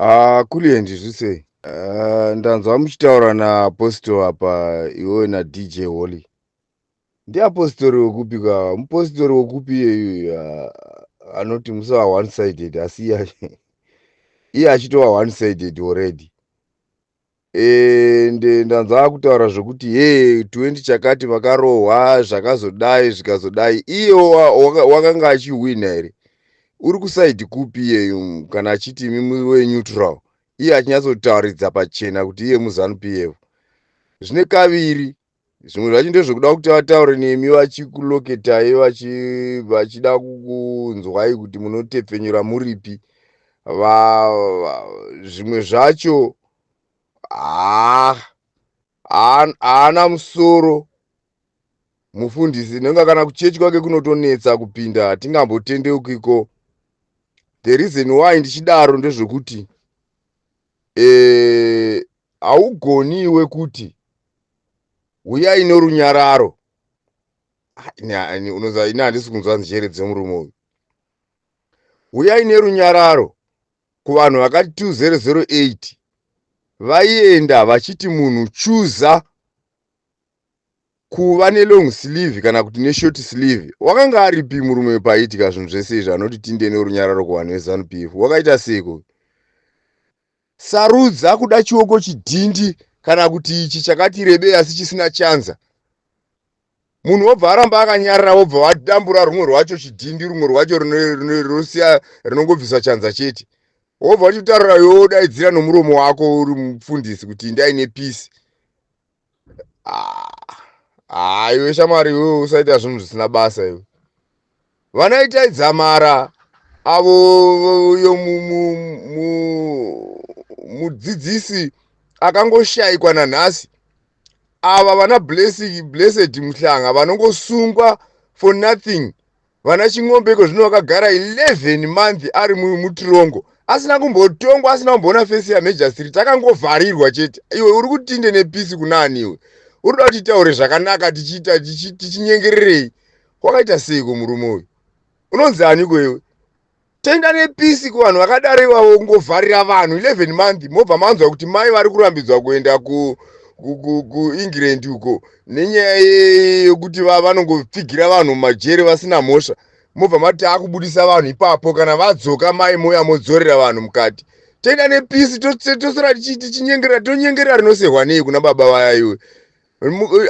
Ah, Kulliant zvisei. Ndanzwa muchitaura naApostle apa iwewe naDJ Holly. Ndiapostori wekupi ka? Mupostori wekupi iyeyu anoti musava one sided asi iye achitova one sided already. Ende ndanzwa akutaura zvokuti he 20 chakati vakarohwa zvakazodai zvikazodai iye wakanga achihwina here uri kusaidi kupi iyeyu kana achiti imi muwe neutral iye achinyatsotaridza pachena kuti iye muZanu PF zvine kaviri zvimwe zvacho ndezvekuda kuti vataure nemi vachikuloketai vachida kukunzwai kuti munotepfenyura muripi zvimwe zvacho haa haana musoro mufundisi nenga kana kuchechi kwake kunotonetsa kupinda hatingambotendeukiko the reason why ndichidaro ndezvekuti haugoni iwe kuti uyai norunyararo unoza ini handisi kunzwa njere dzemurume uyu uyai nerunyararo kuvanhu vakati 2008 vaienda vachiti munhu chuza kuva nelong sleeve kana kuti neshort sleeve wakanga aripi murume paiitika zvinhu zvese izvi anoti tinde nerunyararo kuvanhu veZanu PF wakaita seiko sarudza kuda chioko chidhindi kana kuti ichi chakati rebei asi chisina chanza munhu wobva aramba akanyarara wobva wadambura rumwe rwacho chidhindi rumwe rwacho rosiya rinongobvisa chanza chete wobva uchitaurira iwe wodaidzira nomuromo wako uri mufundisi kuti indai nepeace ah, iwe shamwari iwe usaita zvinhu zvisina basa iwe vanaitai dzamara avo uyo mudzidzisi akangoshayikwa nanhasi ava vana Blessed Mhlanga vanongosungwa for nothing vana Chingombeko zvino vakagara 11 month ari mutirongo asina kumbotongwa asina kumboona face yamagistrate akangovharirwa chete iwe uri kutinde nepeace kunani iwe uri kuda kuti taure zvakanaka tichiita tichinyengererei kwakaita seiko murume uyu unonzi aniko iwe toenda nepeace kuvanhu vakadaro ivavo kungovharira vanhu 11 month mobva manzwa kuti mai vari kurambidzwa kuenda kuEngland uko nenyaya yekuti vanongopfigira vanhu mumajeri vasina mhosva mobva mati akubudisa vanhu ipapo kana vadzoka mai moya modzorera vanhu mukati toenda nepeace tosora tichinyengerera tonyengerera rinosehwa nei kuna baba vaya iwe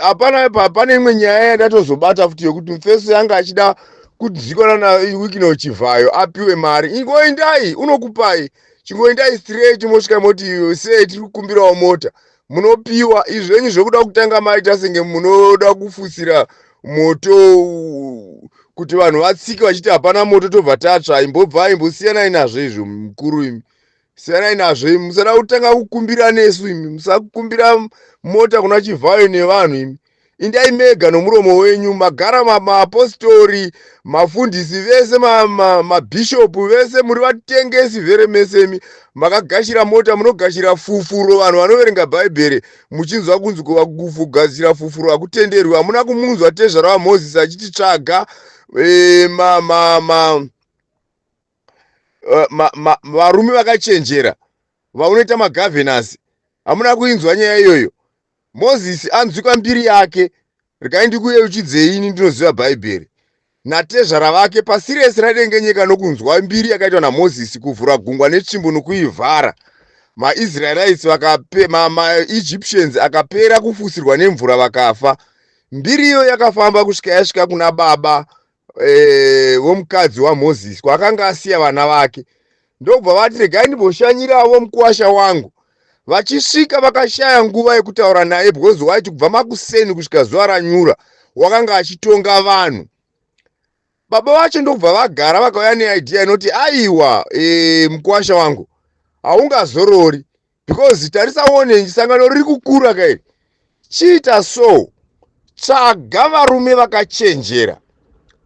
hapana pane imwe nyaya yandatozobata futi yekuti mufeso yanga achida kudzikana naWicknell Chivayo apiwe mari ingoendai unokupai chingoendai straight mosvika moti sei tiri kukumbirawo mota munopiwa izvenyu zvekuda kutanga maita senge munoda kufusira moto kuti vanhu vatsike vachiti hapana moto tobva tatsva imbobva imbosiyanai nazvo izvo mukuru imi siyanai nazvo imi musada kutanga kukumbira nesu imi musakumbira mota kuna Chivhayo nevanhu imi indai mega nomuromo wenyu magara maapostori mafundisi vese mabhishopu vese muri vatengesi vhere mesemi makagashira mota munogashira fufuro vanhu vanoverenga bhaibheri muchinzwa kunzi kugashira fufuro hakutenderwi hamuna kumunzwa tezvara waMozisi achiti tsvaga e, ma, ma, ma, varume vakachenjera vaunoita magovernors hamuna kuinzwa nyaya iyoyo Mozisi anzwikwa mbiri yake regai ndikuyeuchidzei ini ndinoziva bhaibheri natezvara vake pasi rese radengenyeka nokunzwa mbiri yakaitwa naMozisi kuvhura gungwa netsvimbo nokuivhara maIsraelites maEgyptians akapera kufusirwa nemvura vakafa mbiri iyo yakafamba kusvika yasvika kuna baba vomukadzi waMozisi kwaakanga asiya vana vake ndokubva vati regai ndimboshanyiravo mukuwasha wangu vachisvika vakashaya nguva yekutaura naye because waiti kubva makuseni kusvika zuva ranyura wakanga achitonga vanhu baba vacho ndokubva vagara vakauya neidea inoti aiwa mukuwasha wangu haungazorori because tarisa one sangano riri kukura kairi chiita so tsvaga varume vakachenjera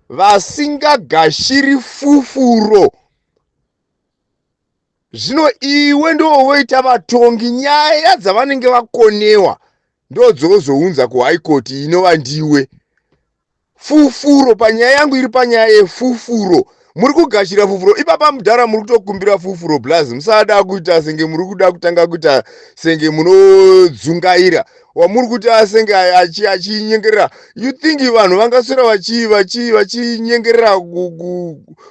vasingagashiri fufuro zvino iwe ndo voita vatongi nyaya dzavanenge vakonewa ndodzozounza kuhigh court inova ndiwe fufuro panyaya yangu iri panyaya yefufuro. Muri kugashira fufuro ipapa, mudhara, muri kutokumbira fufuro. Plus musada kuita senge muri kuda kutanga kuita senge munodzungaira. Wamuri kuti asenge achinyengerera, you think vanhu vangaswera vachinyengerera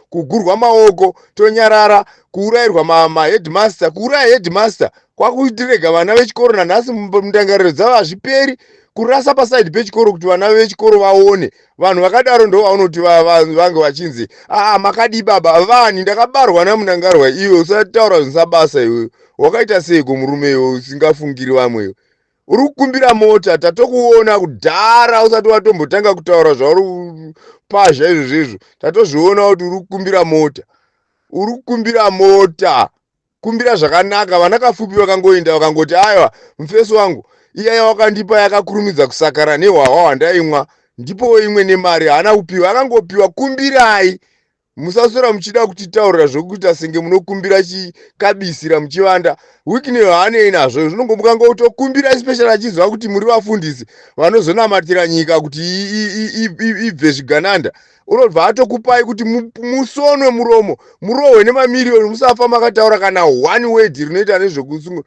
kugurwa maoko tonyarara? Kuurayirwa maheadmaster, kuuraya headmaster kwakutirega vana vechikoro nanhasi mundangariro dzavo hazviperi. Kurasa pasaidi pechikoro kuti vana vechikoro vaone. Vanhu vakadaro ndo vaunoti vange vachinzi, "Aa, makadii baba?" Vani ndakabarwa naMunangarwa. Iwe usataura zvisabasa. Iwe wakaita seiko, murume iwe usingafungiri vamwe? Uri kukumbira mota, tatokuona kudhara usati watombotanga kutaura zvauri pazha izvo zvezvo. Tatozviona kuti uri kukumbira mota, uri kukumbira mota. Kumbira zvakanaka. Vana Kafupi vakangoenda vakangoti, "Aiwa, mufesi wangu, iyaya wakandipa yakakurumidza kusakara nehwahwa hwandaimwa, ndipo imwe nemari." Haana kupiwa, akangopiwa. Kumbirai, musaswera muchida kutitaurira zvokuita senge munokumbira chikabisira muchivanda. Wicknell haanei nazvo, zvinongomuka ngotokumbira, especially achiziva kuti muri vafundisi vanozonamatira nyika kuti ibve zvigananda. Unobva atokupai kuti musonwe muromo, murohwe nemamiriyoni, musafa makataura kana one word rinoita nezvekusunga.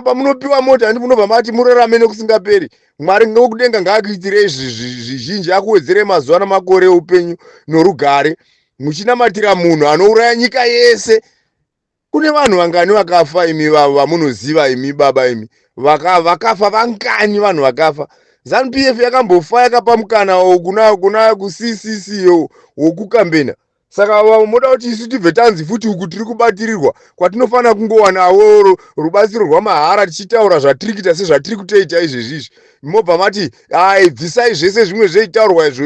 Pamunopiwa mota, handi munobva mati murarame nekusingaperi? Mwari ngokudenga ngaakuitirei zvizhinji, akuwedzerei mazuva namakore eupenyu norugare, muchinamatira munhu anouraya nyika yese. Kune vanhu vangani vakafa imi vamunoziva, imi baba imi? Vakafa vangani? Vanhu vakafa. ZANU PF yakambofa yakapa mukana kuna kuCCC wokukambena. Saka moda kuti isu tibve tanzi futi uku tiri kubatirirwa kwatinofanira kungowanawo rubatsiro rwamahara, tichitaura zvatiri kuita sezvatiri kutoita izvezvi izvi, mobva mati, "Ai, bvisai zvese zvimwe zveitaurwa izvo,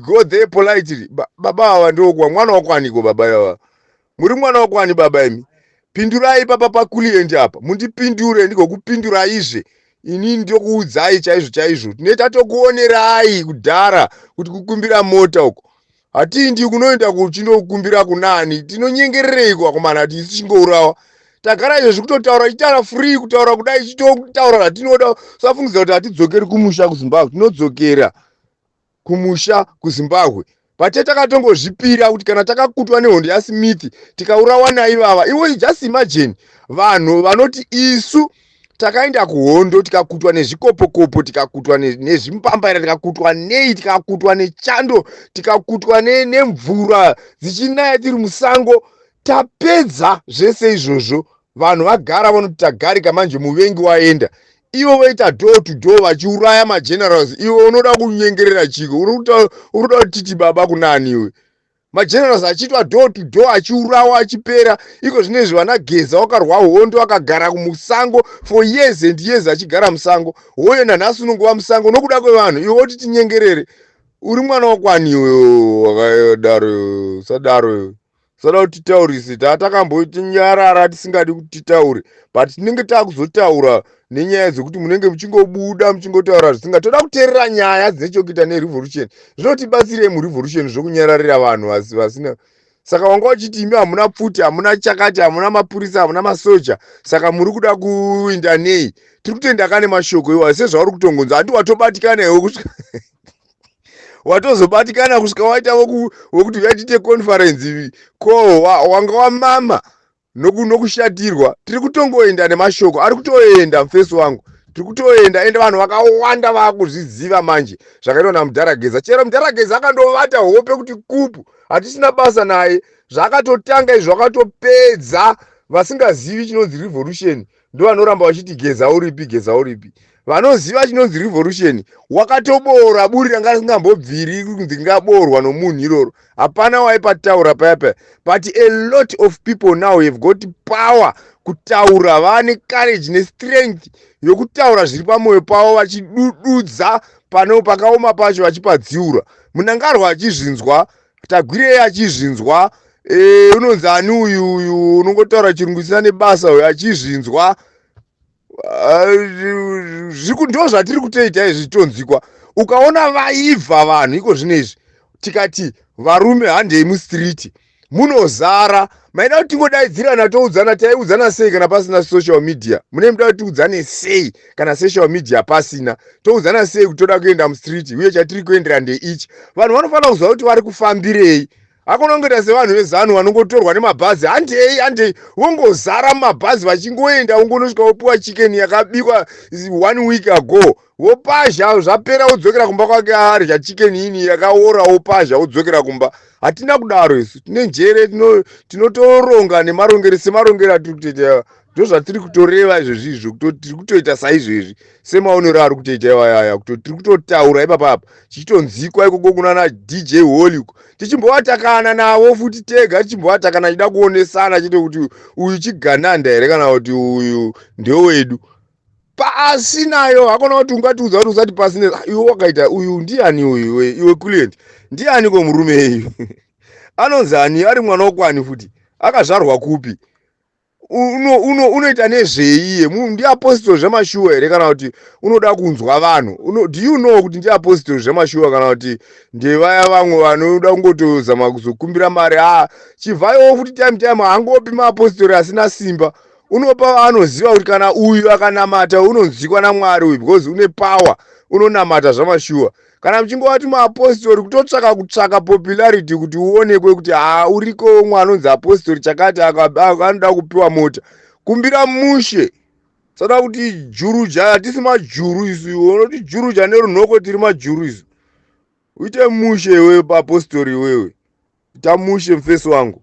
go there politely." Baba ava ndokuwa mwana wakwaniko? Baba ava, muri mwana wakwani, baba imi? Pindurai papa pakuliendi apa, mundipindure ndigokupinduraizve. Inini ndokuudzai chaizvo chaizvo, tinoita tokuonerai kudhara kuti kukumbira mota uko hatindi kunoenda kuchindokumbira kunani. Tinonyengerereiko, akomana? Ati isu tichingourawa, tagara izvezvi kutotaura, ichitaura free, kutaura kudai, ichitotaura zvatinoda. Usafungidzira kuti hatidzokeri kumusha kuZimbabwe. Tinodzokera kumusha kuZimbabwe pate takatongozvipira kuti kana takakutwa nehondo yaSmith, tikaurawa naivava. Iwe just imagine vanhu vanoti isu takaenda kuhondo, tikakutwa nezvikopokopo, tikakutwa nezvimbambaira, tikakutwa nei, tikakutwa nechando, tikakutwa nemvura dzichinaya tiri musango. Tapedza zvese izvozvo, vanhu vagara vanoti tagarika manje, muvengi waenda. Ivo voita door to door vachiuraya magenerals. Iwe unoda kunyengerera chiko? Uri kuda kutiti baba kunani iwe? Magenerals achiitwa door to door, achiurawa, achipera. Iko zvinezvi vana Geza wakarwa hondo, akagara musango for years and years, achigara musango. Hoyo nanhasi unongova musango nokuda kwevanhu. Iwe woti tinyengerere? Uri mwana wakwani iwe wakadaro? Usadaro, usada kuti titaurise. Taa takambotinyarara tisingadi kuti titaure, but tinenge taakuzotaura nenyaya dzekuti munenge muchingobuda muchingotaura zvisinga. Toda kuteerera nyaya dzine chokuita nerevolution. Zvinotibatsirei murevolution zvokunyararira vanhu vasina? Saka wanga uchiti imi hamuna pfuti, hamuna chakati, hamuna mapurisa, hamuna masoja, saka muri kuda kuinda nei? Tiri kutoenda kane mashoko iwa sezvauri kutongonza. Handi watobatikana iwe kusvika watozobatikana, kusvika waita wekuti uyatiite conference ko wanga wamama nokushatirwa. Tiri kutongoenda nemashoko ari kutoenda, mufesi wangu, tiri kutoenda. Ende vanhu vakawanda vaakuzviziva manje zvakaitwa namudharageza. Chero mudharageza akandovata hope kuti kupu, hatisina basa naye. Zvakatotanga izvo zvakatopedza. Vasingazivi chinonzi revolution ndo vanoramba vachiti, "Geza uripi? Geza uripi?" Vanoziva chinonzi revolution, wakatobora buri ranga risingambobviri kunzi ringaborwa nomunhu iroro. Hapana waipataura paya paya, but a lot of people now have got power kutaura, vane courage nestrength yokutaura zviri pamwoyo pavo, vachidududza pano pakaoma pacho, vachipadziura. Munangarwa achizvinzwa, Tagwirei achizvinzwa, unonzi ani uyu uyu unongotaura chirungu isina nebasa uyu achizvinzwa. Ndo zvatiri kutoita izvi, tonzwikwa. Ukaona vaibva vanhu iko zvino izvi, tikati, "Varume, handei mustreet," munozara. Maida kuti tingodaidzirana toudzana? Taiudzana sei kana pasina social media? Mune muda kuti tiudzane sei kana social media pasina? Toudzana sei kuti toda kuenda mustreet uye chatiri kuendera ndeichi? Vanhu vanofanira kuziva kuti vari kufambirei. Hakuna kungoita sevanhu veZanu vanongotorwa nemabhazi, handei handei, vongozara mumabhazi vachingoenda, ungonosvika wopiwa chicken yakabikwa one week ago, wopazha, zvapera, wodzokera kumba kwake, arya chicken ini yakaora, wopazha, wodzokera kumba. Hatina kudaro isu, tine njere, tinotoronga nemarongero, semarongero atiri kutoita. Ndo zvatiri kutoreva izvozvi izvo, tiri kutoita saizvezvi, semaonero ari kutoita iwayaya, kuti tiri kutotaura ipapapa chichitonzikwa ikoko kunana DJ Holly uko, tichimbovatakana navo futi tega, tichimbovatakana chida kuonesana chete kuti uyu chigananda here kana kuti uyu ndewedu. Pasi nayo, hakona kuti ungatiudza kuti usati pasi. Iwe wakaita uyu ndiani uyu? Iwe client, ndiani ko murume iyu? Anonzi ani? Ari mwana wokwani futi? Akazvarwa kupi? Unoita nezveiye? Ndiapostle zvemashuwa here kana kuti unoda kunzwa vanhu? Do you know kuti ndiapostle zvemashuwa kana kuti ndevaya vamwe vanoda kungotozama kuzokumbira mari? A chivhayowo futi time time haangopi maapostori asina simba, unopa anoziva kuti kana uyu akanamata unonzwikwa naMwari uyu, because une power, unonamata zvamashuwa. Kana muchingovati maapostori, kutotsvaka kutsvaka popularity kuti uonekwe kuti ha, uriko umwe anonzi apostori chakati, anoda kupiwa mota, kumbira mushe. Sada kuti juruja, hatisi majuru isu. Unoti juruja nerunhoko, tiri majuru isu. Uite mushe iwewe, papostori iwewe, ita mushe mufesi wangu.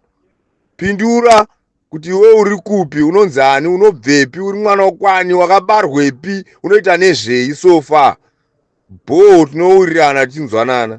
Pindura kuti iwe uri kupi, unonzi ani, unobvepi, uri mwana wokwani, wakabarwepi, unoita nezvei so far. Bho, tinowirirana tichinzwanana.